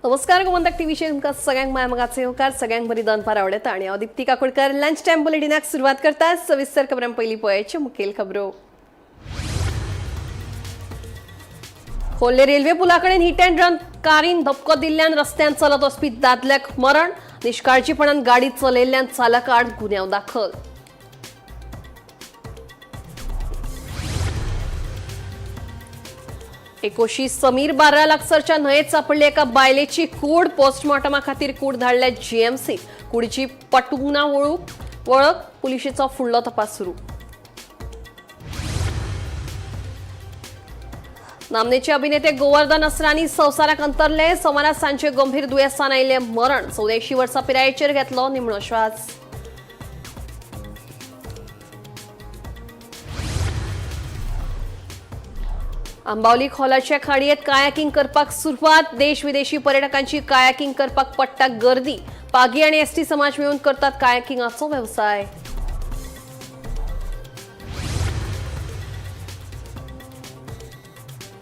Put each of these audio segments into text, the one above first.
नमस्कार, गोमंतक टीव्हीचेर तुमकां सगळ्यांक माया मोगाचो येवकार. सगळ्यांक बरी दनपार आवडटा आनी हांव दीप्ती काकोडकर लंच टायम बुलेटिनाक सुरवात करता. सविस्तर खबरां. पयलीं पळयाच्यो मुखेल खबरो. खोर्ले रेल्वे पुला कडेन हिट अँड रन कारीन धपको दिल्ल्यान रस्त्यान चलत वचपी दादल्याक मरण. निश्काळजीपणान गाडी चलयल्ल्यान चालका आड गुन्यांव दाखल. एकोशी समीर बारा लागसरच्या न्हंयेत सापडली एका बायलेची कूड. पोस्टमॉर्टमा खातीर कूड धाडल्या जीएमसी. कुडीची पटूंक ना वळख. पुलिशेचो फुडलो तपास सुरू. नामनेचे अभिनेते गोवर्धन असरानी संवसाराक अंतरले. सोमारा सांजे गंभीर दुयेंसान आयिल्लें मरण. 84 वर्सां पिरायेचेर घेतलो निमणो श्वास. आंबावली खोलाच्या खाडयेत कायाकिंग करपाक सुरवात. देश विदेशी पर्यटकांची कायाकिंग करपाक पडटा गर्दी. पागी आणि एसटी समाज मिळून करतात कायाकिंगाचो व्यवसाय.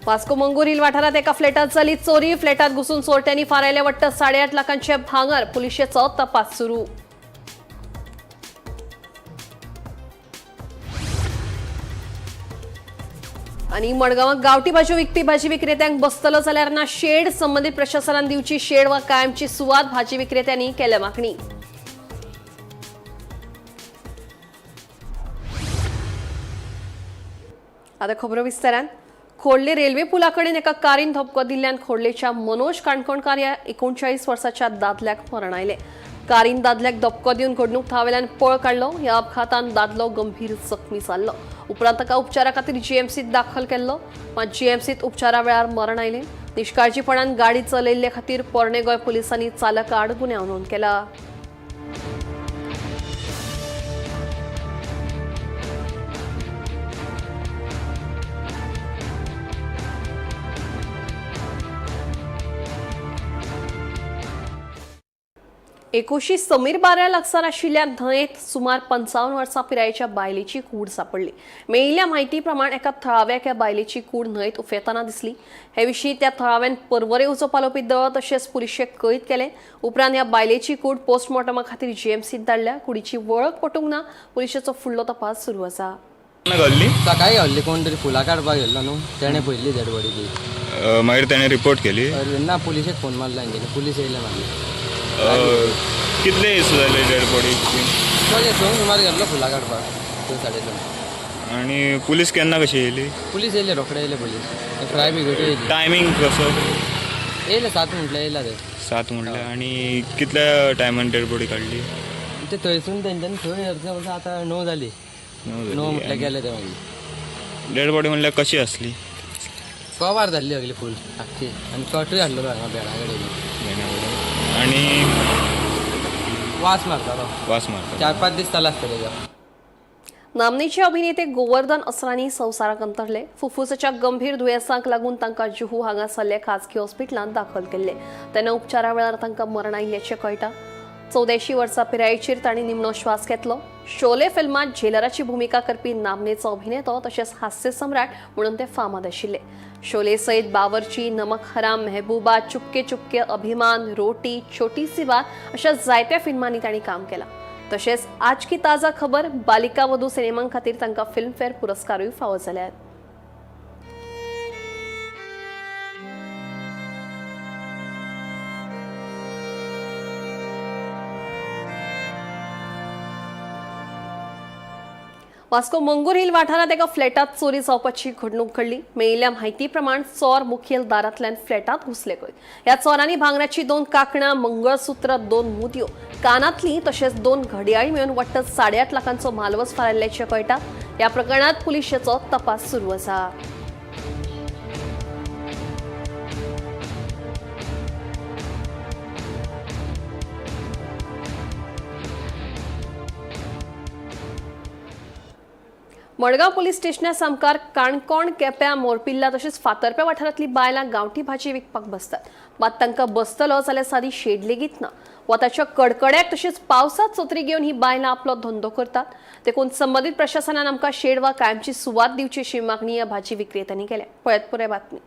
वास्को मंगूर हिल वाठारात एका फ्लॅटात झाली चोरी. फ्लॅटात घुसून चोरट्यांनी फारायले वट्ट 8.5 लाखांचे भांगर. पुलिशेचो तपास सुरू. आणि मडगांवात गावठी भाज्यो विकपी भाजी विक्रेत्यांक बसतलो जाल्यार ना शेड. संबंदीत प्रशासनान दिवची शेड वा कायमची सुवात. भाजी विक्रेत्यांनी केल्या मागणी. आता खबरो विस्तारान. खोर्ले रेल्वे पुला कडेन एका कारीन धपको दिल्ल्यान खोर्लेच्या मनोज काणकोणकार ह्या 39 वर्साच्या दादल्याक मरण आयलें. कारीन दादल्याक धपको दिवन घडणूक थळावेल्यान पळ काडलो. ह्या अपघातान दादलो गंभीर जखमी जाल्लो. उपरांत ताका उपचारा खातीर जीएमसीत दाखल केल्लो. मात जीएमसीत उपचारा वेळार मरण आयलें. निश्काळजीपणान गाडी चलयल्ले खातीर पोरणे गोंय पुलिसांनी चालका आड गुन्यांव नोंद केला. एकोशी समीर बाऱ्या लागसार आशिल्ल्या न्हंयेत सुमार 55 वर्सां पिरायेच्या बायलेची कूड सापडली. मेळिल्ल्या म्हायती प्रमाण एका थळाव्याक ह्या बायलेची कूड न्हंयेत उफेतना दिसली. हे विशीं त्या थळाव्यान पर्वरे उजो पालोवपी दळ तशेंच पुलिशेक कळीत केलें. उपरांत ह्या बायलेची कूड पोस्टमॉर्टमा खातीर जीएमसीत धाडल्या. कुडीची वळख पटूंक ना. पुलिशेचो फुडलो तपास सुरू आसा. गावल्ली. सकाळी गावल्ली. कोण तरी फुलां काडपाक गेल्लो न्हू, तेणें पळयल्ली डेड बॉडी ती. मागीर तेणें रिपोर्ट केली? अरे ना, पुलिशेक फोन मारला तेंच्यांनी. पुलीस येयले मागीर. कितले दीस जाले डेड बॉडी? तो 6 सुमार गेल्लो फुलां काडपाक, 6 साडे 6. आणि पुलीस केन्ना कशी येयली? पुलीस येयले, रोखडे येयले पुलीस. फायर ब्रिगेडूय येयली. टायमींग कसो? येयले, 7 म्हटल्यार येयला ते. 7 म्हटल्यार. आणि कितल्या टायमान डेड बॉडी काडली? ते थंयसून तेंच्यांनी थंय अर्द वर्सां, आतां 9 जाली. 9 म्हटल्यार गेले ते मागीर. डेड बॉडी म्हणल्यार कशी आसली? कवार जाल्ली सगळी फूल आख्खी आनी कटूय हाडलेलो हांगा भेणा कडेन. आणि वास मारतालो. वास मारता. 4-5 दीस जाले आसतले तेका. नामनेचे अभिनेते गोवर्धन असरानी संवसाराक अंतरले. फुफ्फुसाच्या गंभीर दुयेंसाक लागून तांकां जुहू हांगासरल्या खाजगी हॉस्पिटलांत दाखल केल्ले. तेन्ना उपचारा वेळार तांकां मरण आयिल्ल्याचें कळटा. 84 वर्सां पिरायेचेर तांणी निमणो श्वास घेतलो. शोले फिल्मांत झेलराची भुमिका करपी नामनेचो अभिनेतो तशेंच हास्य सम्राट म्हणून ते फामाद आशिल्ले. शोले सयत बावर्ची, नमक हराम, मेहबूबा, चुपके चुपके, अभिमान, रोटी, छोटी सी बात अशा जायत्या फिल्मांनी तांणी काम केलां. तशेंच आज की ताजा खबर, बालिका वधू सिनेमां खातीर तांकां फिल्मफेअर पुरस्कारूय फावो जाल्यात. वास्को मंगूर हिल वाठारांत एका फ्लॅटात चोरी जावपाची घडणूक घडली. मेळिल्ल्या म्हायती प्रमाण चोर मुखेल दारांतल्यान फ्लॅटात घुसले खंय. ह्या चोरांनी भांगराची 2 कांकणां, मंगळसूत्र, 2 मुदयो, कानांतली तशेंच 2 घडयाळी मेळून वट्ट 8.5 लाखांचो म्हालवज फारायल्ल्याचें कळटा. ह्या प्रकरणात पुलिशेचो तपास सुरू आसा. मडगांव पुलीस स्टेशना सामकार काणकोण, केप्यां, मोरपिल्ला तशेंच फातर्प्या वाठारांतली बायलां गांवठी भाजी विकपाक बसतात. मात तांकां बसतलो जाल्यार सादी शेड लेगीत ना. वताच्या कडकड्याक तशेंच पावसात सत्री घेवन ही बायलां आपलो धंदो करतात. देखून संबंदीत प्रशासनान आमकां शेड वा कायमची सुवात दिवची अशी मागणी ह्या भाजी विक्रेत्यांनी केल्या. पळयत पुराय बातमी.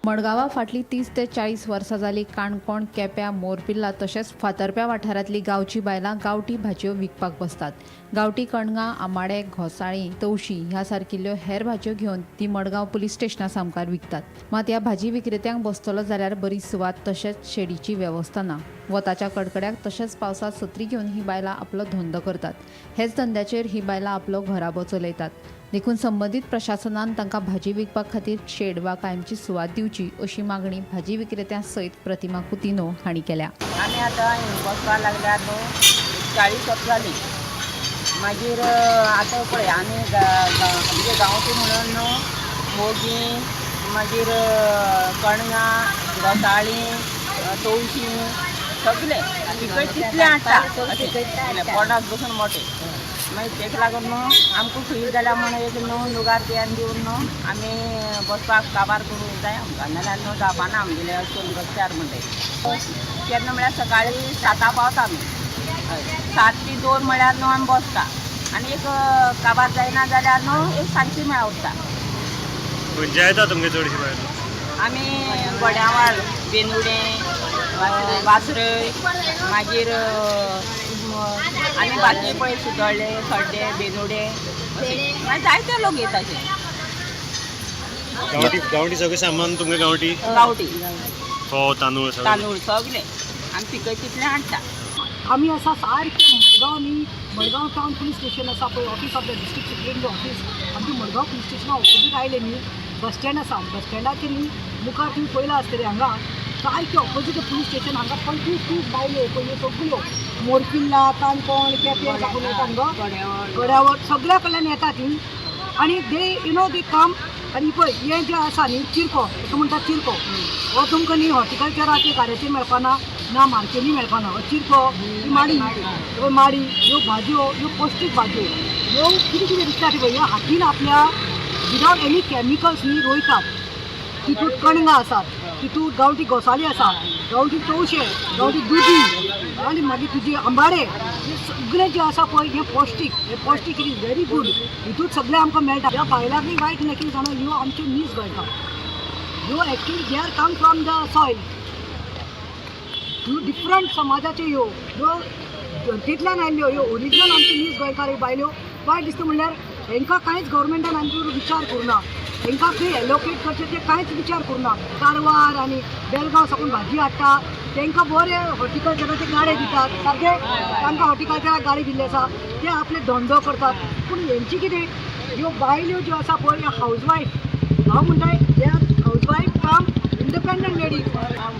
मडगांवा फाटलीं 30 ते 40 वर्सां जालीं काणकोण, केप्यां, मोरपिर्ला तशेंच फातर्प्या वाठारांतली गांवची बायलां गांवठी भाजयो विकपाक बसतात. गांवठी कणगां, आमाडे, घोसाळीं, तवशीं ह्या सारकिल्ल्यो हेर भाजयो घेवन ती मडगांव पुलीस स्टेशना सामकार विकतात. मात ह्या भाजी विक्रेत्यांक बसतलो जाल्यार बरी सुवात तशेंच शेडीची वेवस्था ना. वताच्या कडकड्याक तशेंच पावसांत सत्री घेवन ही बायलां आपलो धंदो करतात. हेच धंद्याचेर ही बायलां आपलो घराबो चलयतात. देखून संबंदीत प्रशासनान तांकां भाजी विकपा खातीर शेड वा कायमची सुवात दिवची अशी मागणी भाजी विक्रेत्यां सयत प्रतिमा कुतिनो हांणी केल्या. आमी आतां बसपाक लागल्यार न्हू 40 वर्सां जालीं. मागीर आतां पळय आमी म्हणजे गांवठी म्हणून न्हू मोगी, मागीर कणगां, घोसाळीं, तवशीं सगळें पिकयत तितलें हाडटा अशें पोटाक बसून मोटें. मागीर तेका लागून न्हू आमकां खंय जाल्यार म्हण एक न्हू लुगार तेन दिवन न्हू आमी बसपाक काबार करूंक जाय आमकां, नाल्यार न्हू जावपाना आमगेलें अशें करून रस्त्यार म्हणटाय. केन्ना म्हळ्यार सकाळीं 7 पावता आमी, हय 7 ते 2 म्हळ्यार न्हू आमी बसता आनी एक काबार जायना जाल्यार न्हू एक सांजची म्हळ्यार उरता. खंयच्या येता तुमगे चडशी बायलां? आमी गोड्यावाल, बेंदुडें, वासरय, मागीर आनी बाकी पळय सुदळ्ळे, खड्डे, बेंदुडे, मागीर जायते लोक येता अशे. गांवठी गांवठी सगळें सामान तुमगे गांवठी? गांवठी. फोव, तांदूळ सगळें? तांदूळ सगळें आमी पिकयत तितलें हाडटा. आमी आसा सारकें मडगांव न्ही, मडगांव टावन पुलीस स्टेशन आसा पळय, office of the district superintendent office. आमची मडगांव पुलीस स्टेशना ऑपोजीट आयले न्ही, बस स्टँड आसा. बस स्टँडाचेर न्ही मुखार तुमी पळयलां आसतलें, हांगा सारकें ऑपोजीट पुलीस स्टेशन. हांगा 25-30 बायलो पळय सगळ्यो मोरपिल्ला, काणकोण, केपें साकून येता हांगा, गड्यावर सगळ्या कडल्यान येता ती. आनी they you know they come. आनी पळय हें जें आसा न्ही चिरको, ताका म्हणटा चिरको. हो तुमकां न्ही हॉर्टिकल्चराच्या गाड्याचेर मेळपाना ना, मार्केटी मेळपाना. हो चिरको, ही माडी, ह्यो माडी, ह्यो भाजयो, ह्यो पौश्टीक भाजयो. ह्यो कितें कितें दिसता ती पळय, ह्यो हातीन आपल्या विदावट एनी कॅमिकल्स न्ही रोयतात. तितूंत कणगां आसात, तितूंत गांवठी घोसाळीं आसा, गांवठी तवशे, गांवठी दुदी आनी मागीर तुजी आंबाडे, हे सगळें जें आसा पळय हें पौश्टीक. हें पौश्टीक, it is very good. हितूंत सगळें आमकां मेळटा. ह्या बायलांकूय वायट न्ही, कितें जाणा, ह्यो आमच्यो नीज गोंयकार, ह्यो actually they are come from the soil. ह्यो डिफरंट समाजाच्यो, ह्यो ह्यो जनतेंतल्यान आयल्ल्यो, ह्यो ओरिजिनल आमच्यो नीज गोंयकार ह्यो बायल्यो. वायट दिसता म्हणल्यार हेंकां कांयच गव्हर्मेंटान आमचेर विचार करुना, हेंकां खंय एलोकेट करचें तें कांयच विचार करुना. कारवार आनी बेलगांव साकून भाजी हाडटा, तांकां बरें हॉर्टिकल्चराचे गाडे दितात, सारके तांकां हॉर्टिकल्चराक गाडी दिल्ली आसा, ते आपले धंदो करतात. पूण हेंची कितें, ह्यो बायल्यो ज्यो आसा पळय ह्यो हावज वायफ, हांव म्हणटा they are housewife cum independent ladies.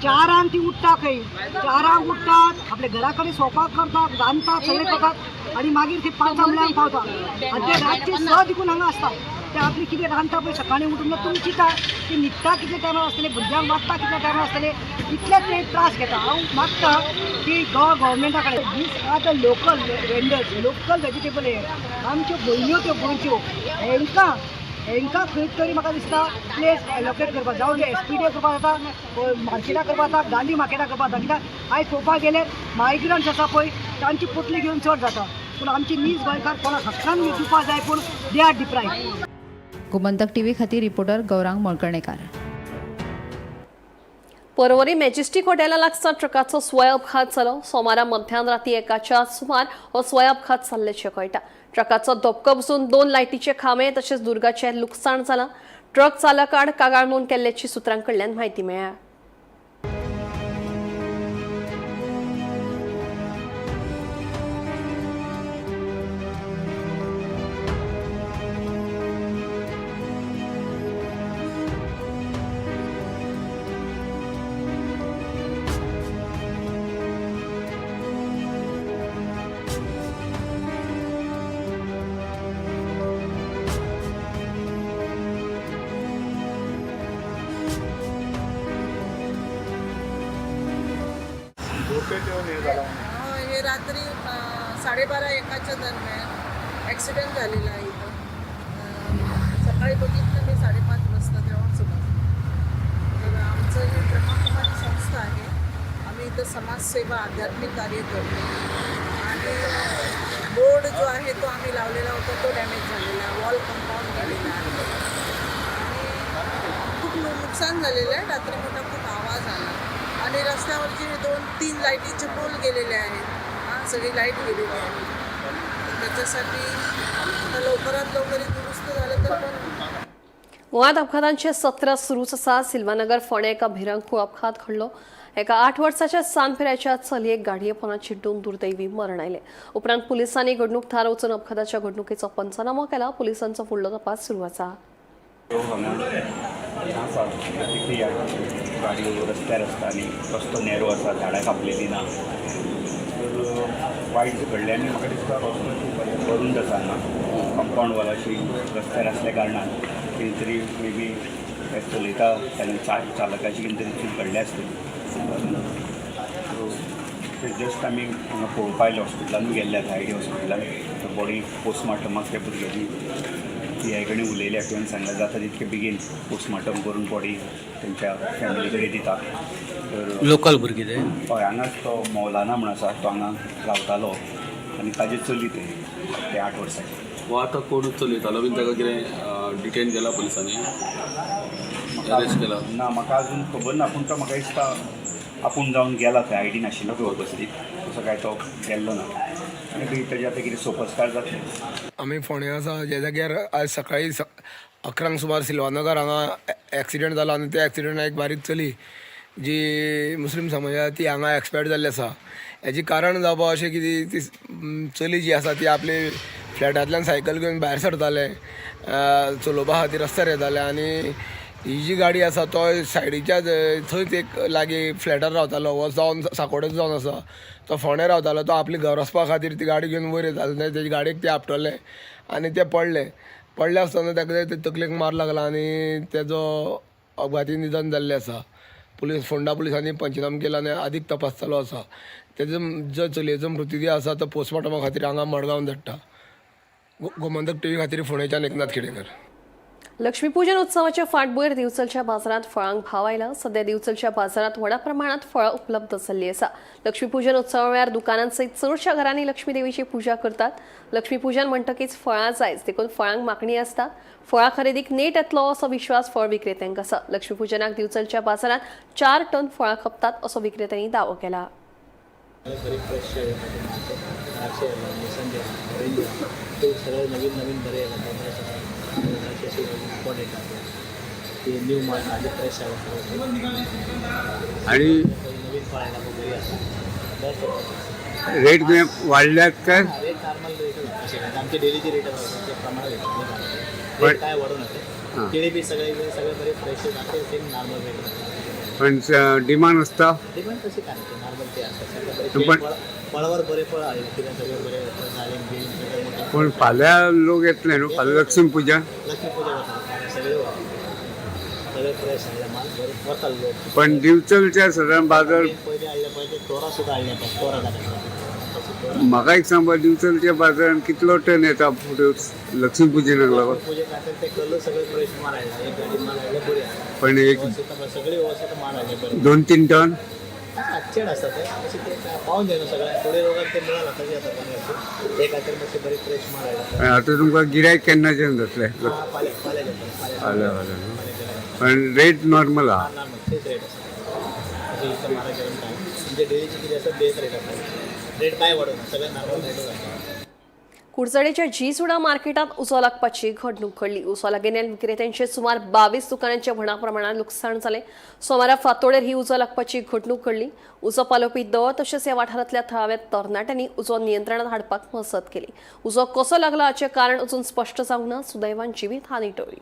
4 ती उठ्ठा खंय, 4 उठ्ठात, आपल्या घरा कडेन स्वयंपाक करतात, रांदतात, सगळें करतात आनी मागीर ते 5 म्हणल्यार पावता आनी ते रातचे 6 देखून हांगा आसतात. ते आपली कितें रांदता पळय सकाळीं उठून, तुमी चिंता ती न्हिदता कितल्या टायमार आसतले, भुरग्यांक वाडटा कितल्या टायमार आसतले, इतले ते त्रास घेता. हांव मागता की गोवा गव्हर्मेंटा कडेन, these are the local vendors, local vegetable, हे आमच्यो भयण्यो त्यो गोंयच्यो, हेंकां हेंकां खंय तरी म्हाका दिसता प्लेस एलोकेट करपाक जावं, ते एस पी डी करपाक जाता, मार्केटाक करपाक जाता, गांधी मार्केटाक करपाक जाता. कित्याक आयज पळोवपाक गेल्यार मायग्रंट्स आसा पळय तांची पोटली घेवन चड जाता, पूण आमची नीज गोंयकार कोणाक हक्कान दिवपाक जाय, पूण they are deprive. Gomantak TV खातीर रिपोर्टर गौरांग मळकर्णेकार. पर्वरी मॅजेस्टिक हॉटेला लागसार ट्रकाचो स्वय अपघात जालो. सोमारा मध्यान राती 1च्या सुमार हो स्वय अपघात जाल्ल्याचें कळटा. ट्रकाचो धपको बसून 2 लायटीचे खांबे तशेंच दुर्गाचें लुकसाण जालां. ट्रक चालकाड कागाळ नोंद केल्ल्याची सुत्रां कडल्यान म्हायती मेळ्ळ्या. हे रात्री 12:30-1च्या दरम्यान ॲक्सिडेंट झालेला आहे इथं. सकाळी बघितलं मी 5:30 वाजता तेव्हा समजलं. तर आमचं ही ब्रह्माकुमारी संस्था आहे. आम्ही इथं समाजसेवा, आध्यात्मिक कार्य करतो आणि बोर्ड जो आहे तो आम्ही लावलेला होता, तो डॅमेज झालेला आहे. वॉल कंपाऊंड गेलेला आहे आणि खूप नुकसान झालेलं आहे. रात्री मोठा खूप आवाज आला आणि रस्त्यावरचे 2-3 लाईटीचे पोल गेलेले आहेत. हां, सगळी लाईट गेलेली आहे. तर त्याच्यासाठी आता लवकरात लवकर हे दुरुस्त झालं तर बरं. गोव्यांत अपघातांचे सत्र सुरूच आसा. सिल्वानगर फोंडें एका भिरांकूळ अपघात घडलो. एका 8 वर्साच्या सान फिऱ्याच्या चलयेक गाडये पोंदा चिड्डून दुर्दैवी मरण आयलें. उपरांत पुलिसांनी घडणूक थार वचून अपघाताच्या घडणुकेचो पंचनामो केला. पुलिसांचो फुडलो तपास सुरू आसा. आसा प्रतिक्रिया, गाडयो रस्त्यार आसता आनी रस्तो नॅरो आसा, झाडां कापलेलीं ना, तर वायट घडलें. आनी म्हाका दिसता रस्तो खूब करून आसा हांगा कंपावंड वॉल अशी रस्त्यार आसल्या कारणान कितें तरी मे बी ते चलयता तेन्ना चालकाची कितें तरी चूक घडल्या आसतली. सो ते जस्ट आमी हांगा पळोवपा आयले, हॉस्पिटलानूय गेल्ले आतां I D हॉस्पिटलान बॉडी पोस्टमार्टमाक त्या भुरग्याची पी I कडेन उलयल्या. तुवें सांगलें जाता तितके बेगीन पोस्टमार्टम करून बॉडी तेंच्या फॅमिली कडेन दिता. तर लोकल भुरगीं ते? हय, हांगाच तो मौलाना म्हूण आसा, तो हांगा रावतालो आनी ताजे चली तें ते 8 वर्सांचें. हो आतां कोण चलयतालो बीन ताका कितें डिटेन केला पुलिसांनी, अरेस्ट केला? ना, म्हाका अजून खबर ना, पूण तो म्हाका दिसता आपूण जावन गेला थंय. I D नाशिल्लो खंय उपस्थीत, तसो काय तो गेल्लो ना आनी तेजे आतां कितें सोपस्कार जातले. आमी फोंड्या आसा, ज्या जाग्यार आज सकाळी 11 सुमार सिल्वानगर हांगा एक्सिडंट जालो आनी त्या एक्सिडंटान एक बारीक चली जी मुस्लीम समाजा ती हांगा एक्सपायर्ड जाल्ली आसा. हेजें कारण जावपा अशें की ती चली जी आसा ती आपले फ्लॅटांतल्यान सायकल घेवन भायर सरतालें, चलोवपा खातीर रस्त्यार येतालें आनी ही जी गाडी आसा तो सायडीच्या थंयच एक लागीं फ्लॅटार रावतालो, हो जावन साकोडेच जावन आसा, तो फोंड्या रावतालो. तो आपल्या घर वचपा खातीर ती गाडी घेवन वयर येतालो, तेजी गाडयेक ते आपटले आनी ते पडले. पडले आसतना ताका ते तकलेक मार लागला आनी तेजो अपघाती निधन जाल्लें आसा. पुलीस फोंडा पुलिसांनी पंचनामा केला आनी आदीक तपास चालू आसा. तेजो जो चलयेचो मृतदेह आसा तो पोस्टमार्टमा खातीर हांगा मडगांव धाडटा. गोमंतक टीव्ही खातीर फोंडेच्यान एकनाथ खेडेकर. लक्ष्मीपूजन उत्सवाच्या फाटभुंयेर दिवचलच्या बाजारांत फळांक भाव आयला. सध्या दिवचलच्या बाजारांत व्हडा प्रमाणात फळां उपलब्ध जाल्ली आसा. लक्ष्मीपूजन उत्सवा वेळार दुकानांसयत चडशा घरांनी लक्ष्मीदेवीची पुजा करतात. लक्ष्मीपूजन म्हणटकीच फळां जायच, देखून फळांक मागणी आसता. फळां खरेदीक नेट येतलो असो विश्वास फळ विक्रेत्यांक आसा. लक्ष्मीपूजनाक दिवचलच्या बाजारांत 4 टन फळां खपतात असो विक्रेत्यांनी दावो केला. बरी फ्रेश ते सगळे नवीन नवीन बरे असे इम्पॉर्टंट आहे ते न्यू माल आधी फ्रेश आहे. आणि नवीन फळ आयला बरी आसा बरें. रेट तुवें वाडल्यात काय? रेट नॉर्मल रेट असे काय आमचे डेलीचे रेट आसा ते प्रमाणे रेट, रेट काय वाडून ना. केळी बी सगळे सगळे बरे फ्रेश आमचे सेम नॉर्मल रेट. पण डिमांड आसता? डिमांड तशी काय नाही, नॉर्मल ते आसता सगळे. बरे फळावर बरे फळ आले कित्याक सगळे बरे नारिंग बिरींग सगळे मोठे. पण फाल्यां लोक येतले न्हू फाल्यां लक्ष्मी पूजन? लक्ष्मी पूजा वता सगळे, सगळे फ्रेश हाडले माल, बरे वता लोक. पण दिवचलच्या सादारण बाजार पयलीं हाडले पळय ते तोरा सुद्दां हाडले पळय तोरा जाता. म्हाका एक सांग, दिवचलच्या बाजारान कितलो टन येता फ्रुट्स लक्ष्मी पूजनाक लागून? पूजे खातीर ते कल्लू सगळे फ्रेश माल हाडला, एक गाडी माल हाडले बरी आसा. पण एक सगळे व्यवस्थित माल हाडले बरे. 2-3 टन? चेड आसता ते अशें ते पावून जायना सगळ्यांक, थोडे लोकांक ते मेळना तशें आसा कोणाक ते खातीर मातशें बरें फ्रेश माल हाडला. आतां तुमकां गिरायक केन्नाच्यान जातलें? फाल्यां फाल्यां जातलें. फाल्यां फाल्यां. पण रेट नॉर्मल आहा? नॉर्मल तेच रेट आसा, अशें इतकें म्हारग करून काय म्हणजे डेलीचे कितें आसा तेच रेट आसा, रेट काय वाडोना, सगळें नॉर्मल रेटूच आसा. कुडचडेच्या जी सुडा मार्केटात उजो लागपाची घडणूक घडली. उजो लागिल्ल्यान विक्रेत्यांचे सुमार 22 दुकानांचे व्हडा प्रमाणात लुकसाण जालें. सोमारा फांतोडेर ही उजो लागपाची घडणूक घडली. उजो पालोवपी दळ तशेंच ह्या वाठारांतल्या थळाव्या तरणाट्यांनी उजो नियंत्रणात हाडपाक मजत केली. उजो कसो लागला हाचें कारण अजून स्पश्ट जावंक ना. सुदैवान जिवीत हानी टळ्ळी.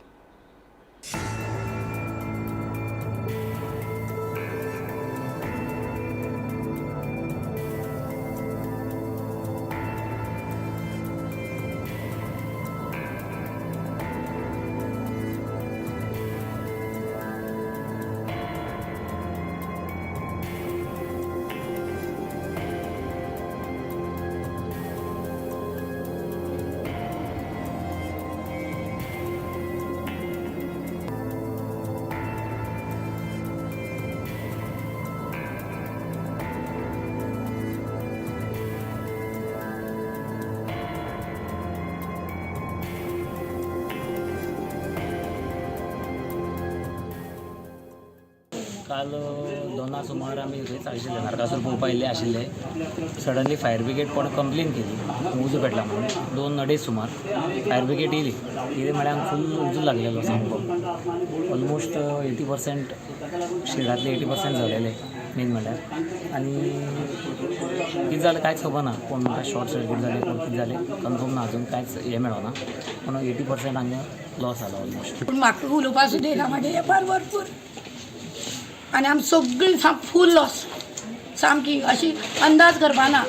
काल 2 सुमार आमी थंय आशिल्ले, नरकासूर पळोवपा येयल्ले आशिल्ले. सडनली फायर ब्रिगेड कोण कंप्लेन केली उजो पेटला म्हणून. 2-2.5 सुमार फायर ब्रिगेड येयली. कितें म्हळ्यार हांगा फूल उजो लागलेलो सामको. ऑलमोस्ट 80% शेडांतले 80% जालेले मेन म्हळ्यार. आनी कितें जालें कांयच खबर ना. कोण म्हणटा शॉर्ट सर्कीट जालें, कोण कितें जालें कन्फर्म ना, अजून कांयच हें मेळना. पूण 80% हांगा लॉस जाला ऑलमोस्ट. पूण म्हाका उलोवपा सुद्दां येना. म्हागे वेपार भरपूर आनी आमी सगळीं फूल लॉस, सामकी अशी अंदाज करपा ना.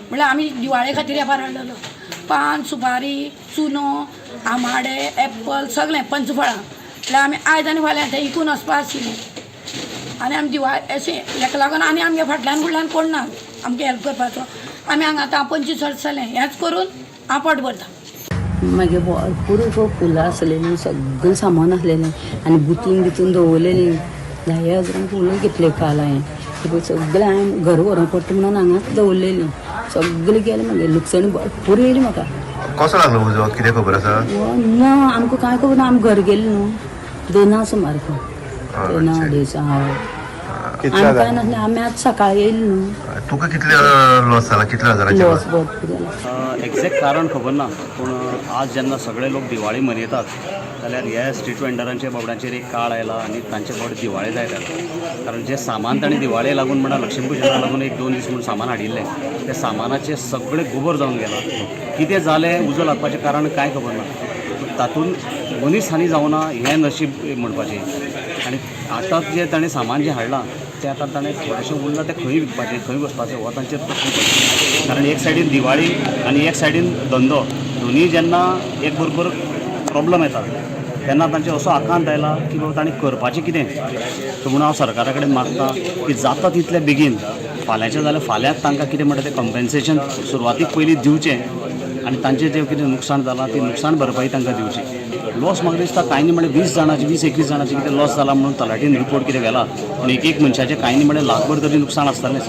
म्हणल्यार आमी दिवाळे खातीर वेपार हाडलेलो, पान, सुपारी, चुनो, आमाडे, एप्पल, सगळें पंचफळां. म्हणल्यार आमी आयज आनी फाल्यां तें इकून वचपा आशिल्लें. आनी आमी दिवाळे अशें हेका लागून आनी आमगे फाटल्यान फुडल्यान कोण ना आमकां हेल्प करपाचो. आमी हांगा आतां 25 वर्सां जालें हेंच करून हांव पोट भरता. मागीर भरपूर फुलां आसलेलीं, सगळें सामान आसलेलें आनी गुंतून बितून दवरलेलीं. 10 हजारांक फुलां घेतली काल हांवें. पळय सगळें हांवें घर व्हरूंक पडटा म्हणून हांगाच दवरलेलीं. सगळें गेलें मागीर, लुकसाण भरपूर येयली म्हाका. कसो लागलो उजो, कितें खबर आसा? ना, आमकां कांय खबर ना. आमी घर गेली न्हू 2 सुमार, 2-2.5. हय, आमी कांय नासलें. आमी आतां सकाळीं येयली न्हू. तुका कितले लॉस जाला, कितले हजारांचे? लॉस भरपूर जाला. एक्झॅक्ट कारण खबर ना, पूण आज जेन्ना सगळे लोक दिवाळी मनयतात जाल्यार ह्या स्ट्रीट वेंडरांच्या बाबड्यांचेर एक काळ आयला आनी तांचे बाबडे दिवाळे जायत आयला. कारण जें सामान तांणी दिवाळे लागून म्हणा लक्ष्मीपुजनाक लागून 1-2 दीस म्हूण सामान हाडिल्लें, तें सामानाचें सगळें गोबर जावन गेलां. कितें जालें, उजो लागपाचें कारण कांय खबर ना. तातूंत मनीस हानी जावना हें नशीब म्हणपाचें. आनी आतां जें ताणें सामान जें हाडलां तें आतां ताणें थोडेशें उरलां, तें खंय विकपाचें, खंय वचपाचें हो तांचेर प्रश्न पडटा. कारण एक सायडीन दिवाळी आनी एक सायडीन धंदो, दोनूय जेन्ना एक बरोबर प्रॉब्लम येता तेन्ना तांचे असो आकांत आयला की बाबा ताणें करपाचें कितें. सो म्हणून हांव सरकारा कडेन मागता की जाता तितले बेगीन, फाल्यांचें जाल्यार फाल्यांच तांकां कितें म्हणटा तें कंपेन्सेशन सुरवातीक पयलीं दिवचें आनी तांचें जें कितें नुकसाण जालां ती नुकसाण भरपाई तांकां दिवची. लॉस म्हाका दिसता कांय न्ही म्हणल्यार 20 जाणांची, 20-21 जाणांची कितें लॉस जाला म्हणून तलाठीन रिपोर्ट कितें व्हेला. पूण एक एक मनशाचें कांय न्ही म्हणल्यार लाखभर तरी नुकसान आसतलेंच.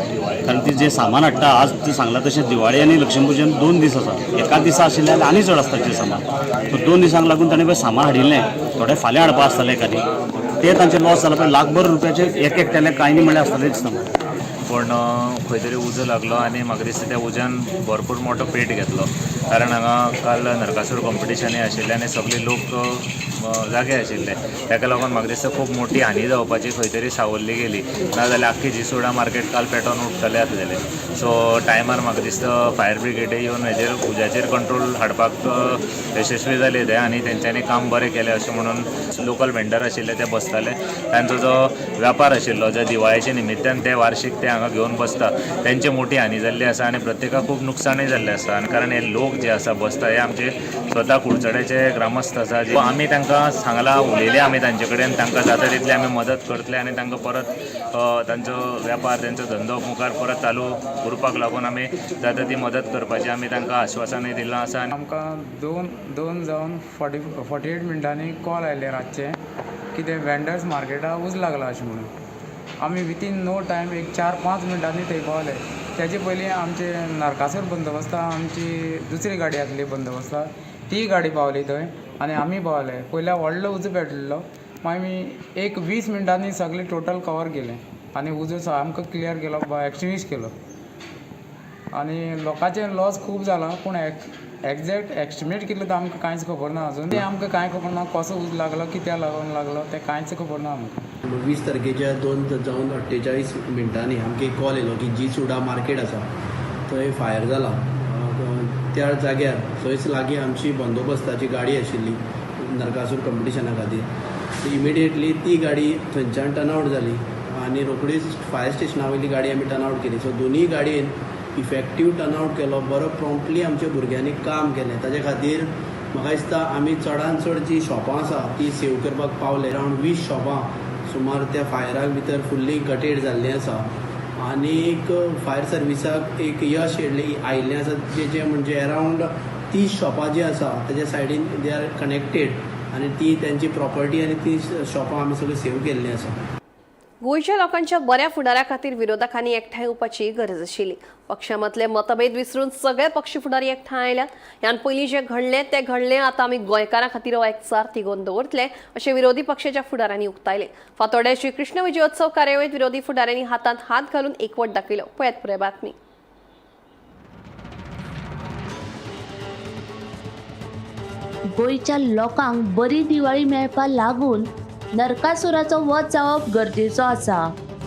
कारण ती जें सामान हाडटा, आज तूं सांगलां तशें दिवाळी आनी लक्ष्मीपुजन 2 दीस आसा, एकाच दिसा आशिल्लें जाल्यार आनी चड आसता सामान. सो 2 दिसांक लागून ताणें पळय सामान हाडिल्लें, थोडें फाल्यां हाडपा आसतलें एकादी, तें तांचें लॉस जालां. पळय लाखभर रुपयाचें एक एकट्यालें कांय न्ही म्हणल्यार आसतलें दिसता म्हाका. पूण खंय तरी उजो लागलो आनी म्हाका दिसता त्या उज्यान भरपूर मोठो पेट घेतलो. कारण हांगा काल नरकासूर कॉम्पिटिशनय आशिल्लें आनी सगळे लोक जागे आशिल्ले. ताका लागून म्हाका दिसता खूब मोठी हानी जावपाची खंय तरी सावरली गेली, नाजाल्यार आख्खी जीसोडा मार्केट काल पेटोवन उडटलें आसलेलें. सो टायमार म्हाका दिसता फायर ब्रिगेडय येवन हेजेर उज्याचेर कंट्रोल हाडपाक यशस्वी जाले ते आनी तेंच्यांनी काम बरें केलें अशें म्हणून. लोकल वेंडर आशिल्ले ते बसताले, तांचो जो व्यापार आशिल्लो जे दिवाळेच्या निमित्तान ते वार्षीक ते हांगा घेवन बसता, तेंची मोठी हानी जाल्ली आसा आनी प्रत्येकाक खूब नुकसाणूय जाल्लें आसा. आनी कारण हे लोक जे आसा बसता हे आमचे स्वता कुडचड्याचे ग्रामस्थ आसा. आमी तांकां सांगलां, उलयले आमी तांचे कडेन, तांकां जाता तितली आमी मदत करतले आनी तांकां परत तांचो व्यापार, तांचो धंदो मुखार परत चालू उरपाक लागून आमी जाता ती मदत करपाची आमी तांकां आश्वासनूय दिलां आसा. आमकां 2 जावन 48 मिनटांनी कॉल आयले रातचे की ते वेंडर्स मार्केटाक उजो लागला अशें म्हणून. आमी विथीन नो टायम एक 4-5 मिनटांनी थंय पावले. तेजे पयलीं आमचे नरकासूर बंदोबस्ता आमची दुसरी गाडी आसली बंदोबस्ता, ती गाडी पावली थंय आनी आमी पावले. पयल्या व्हडलो उजो पेटलेलो, मागीर आमी एक 20 मिनटांनी सगळें टोटल कवर केलें आनी उजो सामको क्लियर केलो, एक्सटिंग्विश केलो. आनी लोकांचें लॉस खूब जाला, पूण एक्झॅक्ट एस्टिमेट कितलो तो आमकां कांयच खबर ना अजून. तें आमकां कांय खबर ना कसो उजो लागलो, कित्याक लागून लागलो तें कांयच खबर ना आमकां. 20 तारखेच्या 2:48 आमकां एक कॉल येयलो की जी सुडा मार्केट आसा थंय फायर जाला. त्या जाग्यार थंयच लागीं आमची बंदोबस्ताची गाडी आशिल्ली नरकासूर कॉम्पिटिशना खातीर. इमिडिएटली ती गाडी थंयच्यान टर्न आवट जाली आनी रोखडीच फायर स्टेशना वयली गाडी आमी टर्न आवट केली. सो दोनूय गाडयेन इफेक्टीव टर्न आवट केलो, बरो प्रॉम्प्टली आमच्या भुरग्यांनी काम केलें. ताजे खातीर म्हाका दिसता आमी चडान चड जी शॉपां आसा ती सेव करपाक पावले. अरावंड 20 शॉपां सुमार त्या फायराक भितर फुल्ली गटेड जाल्लीं आसा आनीक फायर सर्विसाक एक यश आयिल्लें आसा जें म्हणजे अरावंड 30 शॉपां जीं आसा ताच्या सायडीन they are connected आनी ती तेंची प्रॉपर्टी आनी ती शॉपां आमी सगळीं सेव केल्लीं आसा. गोंयच्या लोकांच्या बऱ्या फुडारा खातीर विरोधकांनी एकठांय येवपाची गरज आशिल्ली. पक्षामतले मतभेद विसरून सगळे पक्ष फुडारी एकठांय आयल्यात. ह्यान पयलीं जें घडलें तें घडलें, आतां आमी गोंयकारां खातीर हो एकचार तिगोवन दवरतले अशें विरोधी पक्षाच्या फुडाऱ्यांनी उक्तायलें. फातोड्डें श्री कृष्ण विजयोत्सव कार्यावळींत विरोधी फुडाऱ्यांनी हातांत हात घालून एकवट दाखयलो. पळयात पुराय बातमी. गोंयच्या लोकांक बरी दिवाळी मेळपा लागून नरकासुराचो वध जावप गरजेचो आसा,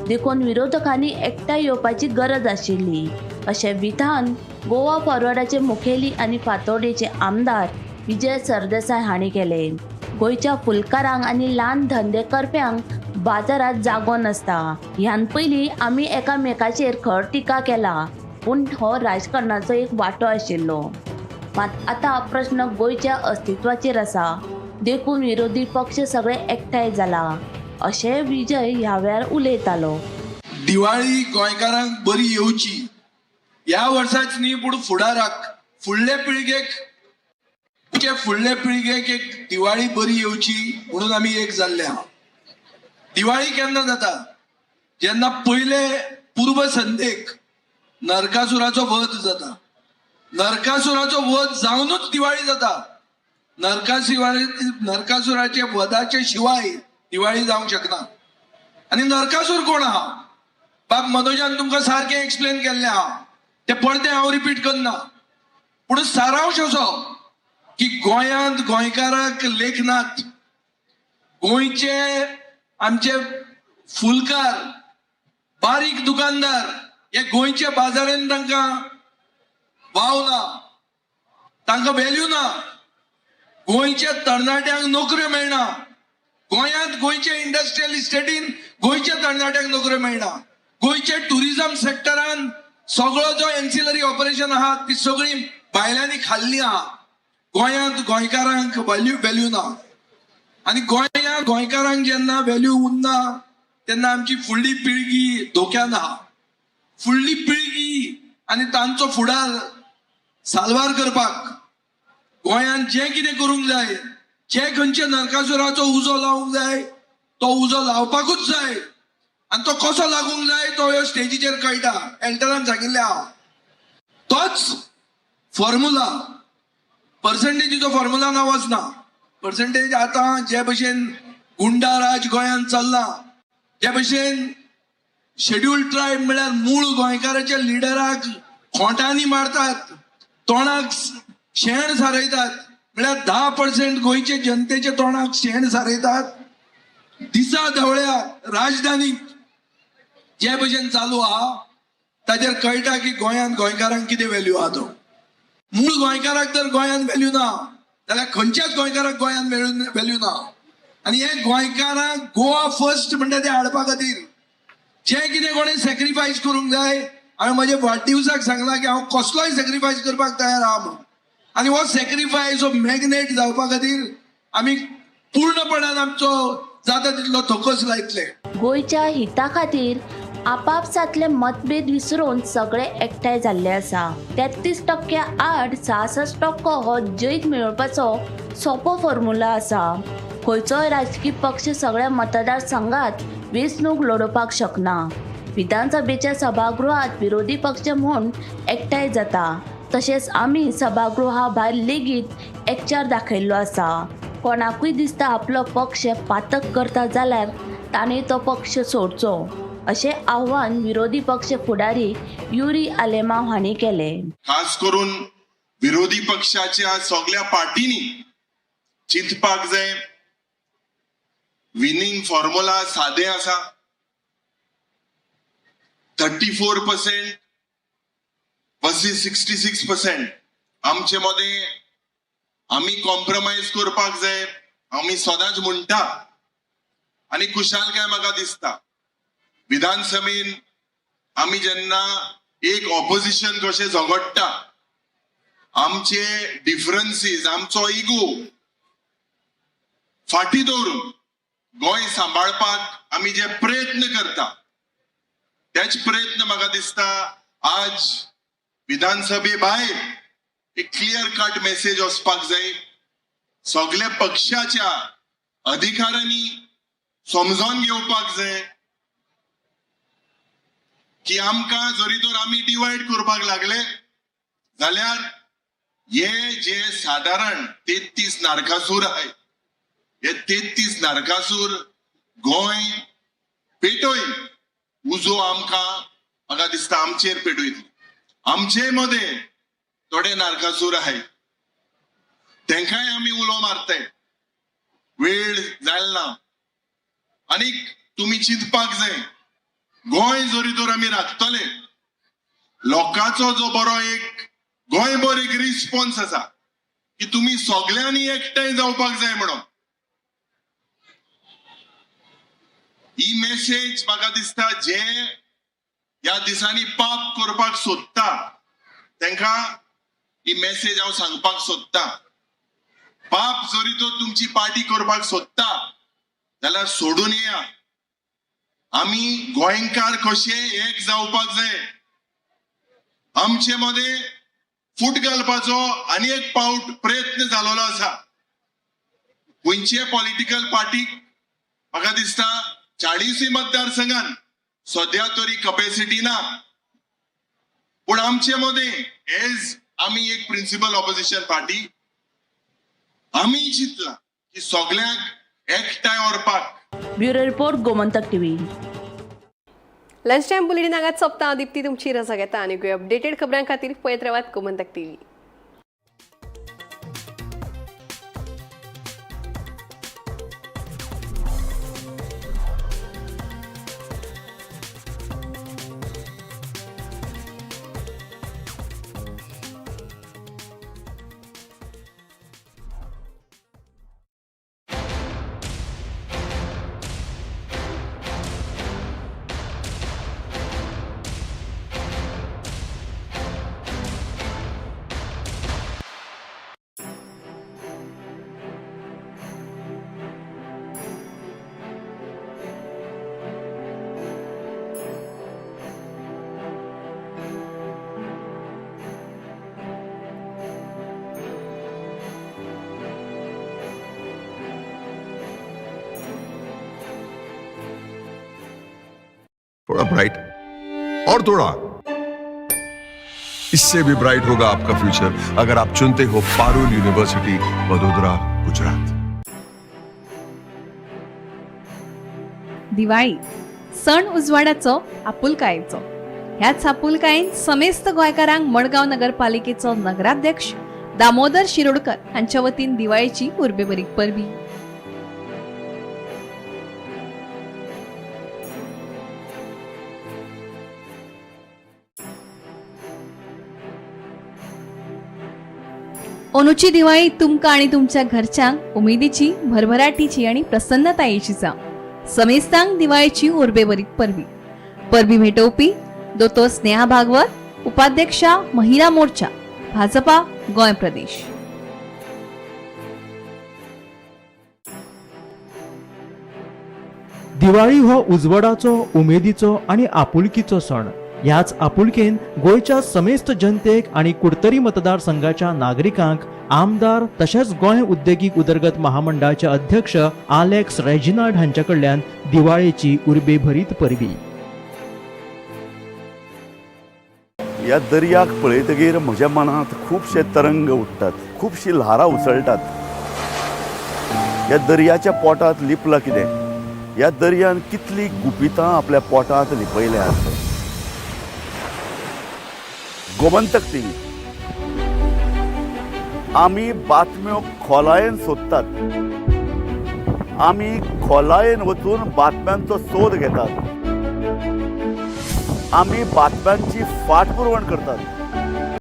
देखून विरोधकांनी एकठांय येवपाची गरज आशिल्ली अशें विधान गोवा फॉरवर्डाचे मुखेली आनी फातोर्डेचे आमदार विजय सरदेसाय हांणी केलें. गोंयच्या फुलकारांक आनी ल्हान धंदे करप्यांक बाजारांत जागो नासता. ह्यान पयलीं आमी एकामेकाचेर खर टिका केला, पूण हो राजकारणाचो एक वांटो आशिल्लो. मात आतां प्रश्न गोंयच्या अस्तित्वाचेर आसा, देखून विरोधी पक्ष सगळे एकठांय जाला अशें विजय ह्या वेळार उलयतालो. दिवाळी गोंयकारांक बरी येवची ह्या वर्साच न्ही, पूण फुडाराक फुडले पिळगेक, फुडले पिळगेक एक दिवाळी बरी येवची म्हणून आमी एक जाल्ले आहा. दिवाळी केन्ना जाता? जेन्ना पयले पूर्व संध्येक नरकासुराचो वध जाता. नरकासुराचो वध जावनूच दिवाळी जाता. नरकासुराचे वधाचे शिवाय दिवाळी जावंक शकना. आनी नरकासूर कोण आहा? बाब मनोजान तुमकां सारकें एक्सप्लेन केल्लें आहा, तें परतें हांव रिपीट करना. पूण सारांश असो की गोंयांत गोंयकाराक लेखनात, गोंयचे आमचे फुलकार, बारीक दुकानदार हे गोंयच्या बाजारान तांकां वाव ना, तांकां व्हॅल्यू ना. गोंयच्या तरणाट्यांक नोकऱ्यो मेळना. गोंयांत गोंयच्या इंडस्ट्रियल इस्टेटीन गोंयच्या तरणाट्यांक नोकऱ्यो मेळना. गोंयच्या ट्युरिजम सेक्टरान सगळो जो एन्सिलरी ऑपरेशन आहा ती सगळी बायलांनी खाल्ली आहा. गोंयांत गोंयकारांक व्हॅल्यू ना. आनी गोंयांत गोंयकारांक जेन्ना व्हॅल्यू उरना तेन्ना आमची फुडली पिळगी धोक्यान आहा. फुडली पिळगी आनी तांचो फुडार साल्वार करपाक गोंयांत जें कितें करूंक जाय, जे खंयच्या नरकासुराचो उजो लावंक जाय तो उजो लावपाकूच जाय. आनी तो कसो लागूंक जाय तो ह्या स्टेजीचेर कळटा. एल्टरान सांगिल्लें आहा, तोच फॉर्मुला. पर्संटेजीचो फॉर्मुला ना वचना. पर्संटेज आतां जे भशेन गुंडा राज गोंयांत चल्लां, जे भशेन शेड्युल्ड ट्रायब म्हळ्यार मूळ गोंयकाराच्या लिडराक खोंटांनी मारतात, तोंडाक शेण सारयतात, म्हळ्यार 10% गोंयचे जनतेच्या तोंडाक शेण सारयतात. दिसा धवळ्या राजधानीत जे भशेन चालू आहा ताचेर कळटा की गोंयांत गोंयकारांक कितें व्हॅल्यू आहा. तो मूळ गोंयकाराक जर गोंयांत व्हॅल्यू ना जाल्यार खंयच्याच गोंयकाराक गोंयांत व्हॅल्यू ना. आनी हे गोंयकारांक गोवा फर्स्ट म्हणटा ते हाडपा खातीर जें कितें कोणें सॅक्रिफायस करूंक जाय, हांवें म्हज्या वाडदिवसाक सांगलां की हांव कसलोय सॅक्रिफायस करपाक तयार आहा म्हणून. आनी हो सॅक्रिफायस हो मॅग्नेट जावपा खातीर आमी पूर्णपणान आमचो जाता तितलो थोकोस लायतले. गोंयच्या हिता खातीर आपापसांतले मतभेद विसरून सगळे एकठांय जाल्ले आसा. 33% आड 66% हो जैत मेळोवपाचो सोंपो फॉर्मुला आसा. खंयचोय राजकी पक्ष सगळ्या मतदारसंघात वेंचणूक लडोवपाक शकना. विधानसभेच्या सभागृहात विरोधी पक्ष म्हूण एकठांय जाता, तशेंच आमी सभागृहा भायर लेगीत एकचार दाखयल्लो आसा. कोणाकूय दिसता आपलो पक्ष पातक करता जाल्यार ताणें तो पक्ष सोडचो अशें आव्हान विरोधी पक्ष फुडारी युरी आलेमाव हांणी केलें. खास करून विरोधी पक्षाच्या सगळ्या पार्टींनी चिंतपाक जाय. विनिंग फॉर्म्युला सादे आसा, 34% वर्सीस 66%. आमचे मदें आमी कॉम्प्रोमायज करपाक जाय, आमी सदांच म्हणटा. आनी खुशालकाय म्हाका दिसता विधानसभेन आमी जेन्ना एक ऑपोजिशन कशें झगडटा, आमचे डिफरन्सीस, आमचो इगो फाटी दवरून गोंय सांबाळपाक आमी जे प्रयत्न करता तेच प्रयत्न म्हाका दिसता आज विधानसभे भायर एक क्लियर कट मेसेज वचपाक जाय. सगल्या पक्षाच्या अधिकाऱ्यांनी समजून घेवपाक जाय. की आमकां जरी तर आमी डिवायड करपाक लागले जाल्यार हे जे सादारण 33 नरकासूर आहे, हे 33 नरकासूर गोंय पेटोय उजो आमकां म्हाका दिसता आमचेर पेटयतली. आमचे मदें थोडे नरकासूर आहे, तेंकांय आमी उलो मारताय, वेळ जायल ना. आनीक तुमी चिंतपाक जाय, गोंय जरी तर आमी राखतले, लोकांचो जो बरो एक गोंयभर एक रिस्पॉन्स आसा की तुमी सगल्यांनी एकठांय जावपाक जाय म्हणून. ही मेसेज म्हाका दिसता जे ह्या दिसांनी पाप करपाक सोदता तेंकां ही मेसेज हांव सांगपाक सोदता. पाप जरी तो तुमची पार्टी करपाक सोदता जाल्यार सोडून येया. आमी गोंयकार कशे एक जावपाक जाय. आमचे मदें फूट घालपाचो आनी एक पावट प्रयत्न जालोलो आसा. खंयचे पॉलिटिकल पार्टीक म्हाका दिसता 40 मतदारसंघान सद्या तरी कपॅसिटी ना, पूण आमचे मदें एज आमी एक प्रिंसिपल ऑपोजिशन पार्टी आमी चिंतला की सगल्यांक एकठांय व्हरपाक. Bureau report, Gomantak TV. Lunch time bulletin हांगाच सोंपता. दीप्ती तुमची रजा घेता आनी अपडेटेड खबरां खातीर पळयत रावात गोमंतक टीव्ही. थोड़ा ब्राइट और थोड़ा इससे भी ब्राइट होगा आपका फ्यूचर अगर आप चुनते हो पारुल यूनिवर्सिटी, वडोदरा, गुजरात. दिवाळी सण उजवाडाचो, आपुलकायेचो. ह्याच आपुलकायेन समेस्त गोंयकारांक मडगांव नगरपालिकेचो नगराध्यक्ष दामोदर शिरोडकर हांच्या वतीन दिवाळेची उर्बेभरीत परबी. अंदूची दिवाळी तुमकां आनी तुमच्या घरच्यांक उमेदीची, भरभराटीची आनी प्रसन्नतायेची जावं. समेस्तांक दिवाळेची उर्बेभरीत परबी. परबी भेटोवपी दोतोर स्नेहा भागवत, उपाध्यक्षा महिला मोर्चा, भाजपा गोंय प्रदेश. दिवाळी हो उजवाडाचो, उमेदीचो आनी आपुलकीचो सण. ह्याच आपुलकेन गोंयच्या समेस्त जनतेक आनी कुडतरी मतदारसंघाच्या नागरिकांक आमदार तशेंच गोंय उद्देगीक उदरगत महामंडळाचे अध्यक्ष आलेक्स रेजिनाल्ड हांच्या कडल्यान दिवाळेची उर्बेभरीत परबी. ह्या दर्याक पळयतगीर म्हज्या मनांत खुबशे तरंग उठ्ठात, खुबशी ल्हारां उसळटात. ह्या दर्याच्या पोटांत लिपलां कितें? ह्या दर्यान कितलीं गुपितां आपल्या पोटांत लिपयल्यात? गोमंतक टीव्ही आमी बातम्यो खोलायेन सोदतात, आमी खोलायेन वचून बातम्यांचो सोद घेतात, आमी बातम्यांची फाटपुरवण करतात.